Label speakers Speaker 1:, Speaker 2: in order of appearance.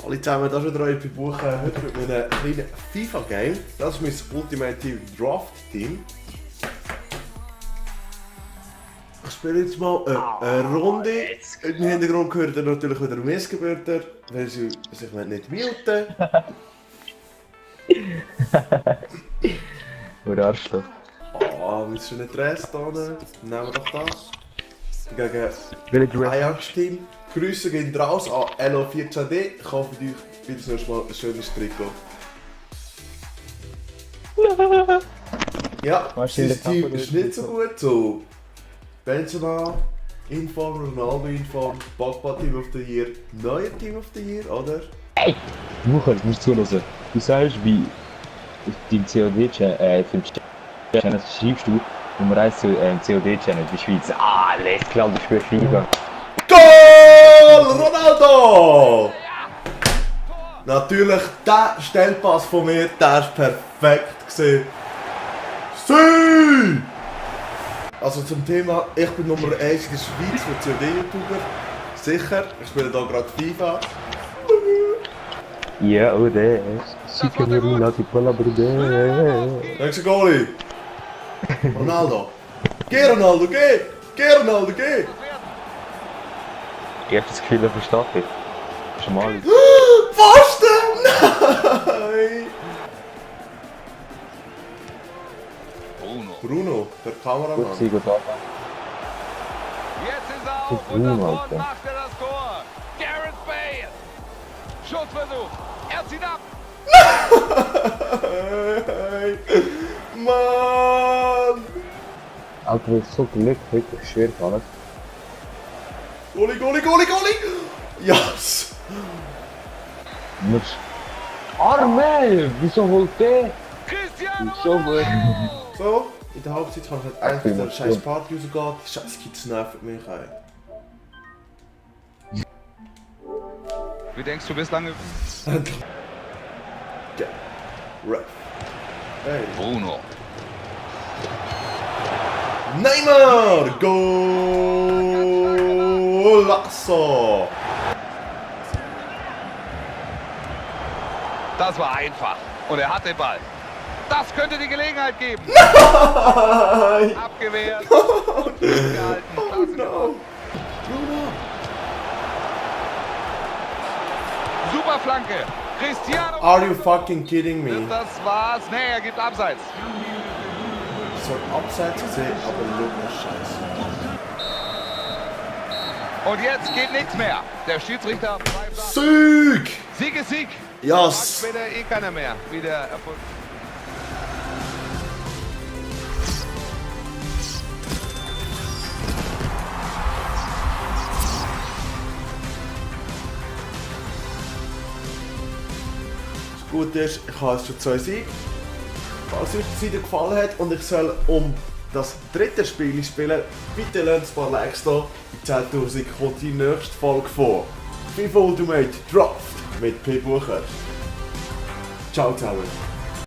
Speaker 1: Hallo zusammen, das ist wieder euer Buchen. Heute mit einem kleinen FIFA-Game. Das ist mein Ultimate Draft Team. Ich spiele jetzt mal eine Runde. Im Hintergrund hört ihr natürlich wieder Missgebürter, weil sie sich nicht muten.
Speaker 2: Oder Arschloch.
Speaker 1: Ah, wir sind nicht Rest hier. Nehmen wir doch das. Gegen Ajax-Team. Grüße gehen raus an LO14D. Ich hoffe, euch wieder das nächste Mal ein schönes Trikot. Ja, das Team ist nicht so gut. So, Benzema in Form, Ronaldo in Form, Pogba Team of the Year, neuer Team of the Year, oder?
Speaker 2: Ey! Wucher, du musst zuhören. Du sagst, wie dein COD-Channel, schreibst du, Nummer 1 zu COD-Channel in der Schweiz. Ah, lässt klar, du spielst FIFA.
Speaker 1: Goal! Ronaldo! Natürlich, der Stellpass von mir, der war perfekt gewesen. Sie! Also zum Thema, ich bin Nummer 1 in der Schweiz für COD-YouTuber. Sicher, ich spiele hier gerade FIFA.
Speaker 2: Ja, oh, der ist. Super, wir lassen die Bruder.
Speaker 1: Nächster Goalie! Ronaldo! Geh Ronaldo, geh! Geh Ronaldo, geh!
Speaker 2: Ich hab das Gefühl, er versteht dich. Schon mal.
Speaker 1: Was denn? Nein! Bruno, der Kameramann.
Speaker 2: Sehr gut, Alter.
Speaker 3: Jetzt ist er auf und
Speaker 2: Bruno,
Speaker 3: davon
Speaker 2: Alter.
Speaker 3: macht er das Tor. Gareth Bale. Schussversuch. Er zieht ab.
Speaker 1: Mann!
Speaker 2: Alter, das ist so glücklich, das ist schwer gar nicht.
Speaker 1: Goalie, Goalie, Goalie, Goalie! Yes!
Speaker 2: Arme! Wieso holt der?
Speaker 3: Cristiano
Speaker 2: So gut.
Speaker 3: Ronaldo.
Speaker 1: So, in der Halbzeit kann ich nicht einfach in der scheiß Party rausgehen. Die scheiß Kids nerven mich, ey.
Speaker 3: Wie denkst du bislang?
Speaker 1: Ja. Ref. Hey.
Speaker 3: Bruno.
Speaker 1: Neymar! Golasso!
Speaker 3: Das war einfach. Und er hat den Ball. Das könnte die Gelegenheit geben.
Speaker 1: Nein!
Speaker 3: Abgewehrt.
Speaker 1: Oh
Speaker 3: Gehalten.
Speaker 1: no! Bruno!
Speaker 3: Super Flanke. Cristiano.
Speaker 1: Are you fucking kidding me?
Speaker 3: Das war's. Nee, er gibt Abseits.
Speaker 1: Ich soll abseits sehen, aber look das Scheiße.
Speaker 3: Und jetzt geht nichts mehr. Der Schiedsrichter bleibt da.
Speaker 1: Sieg!
Speaker 3: Sieg ist Sieg.
Speaker 1: Yes!
Speaker 3: Später eh keiner mehr. Wieder Erfolg.
Speaker 1: Das Gute ist, ich habe jetzt schon 2 Siege. Falls euch die Seite gefallen hat und ich soll um das dritte Spiel spielen, bitte lasst ein paar Likes da. In 10.000 kommt die nächste Folge vor. FIFA Ultimate Draft mit P. Bucher. Ciao zusammen.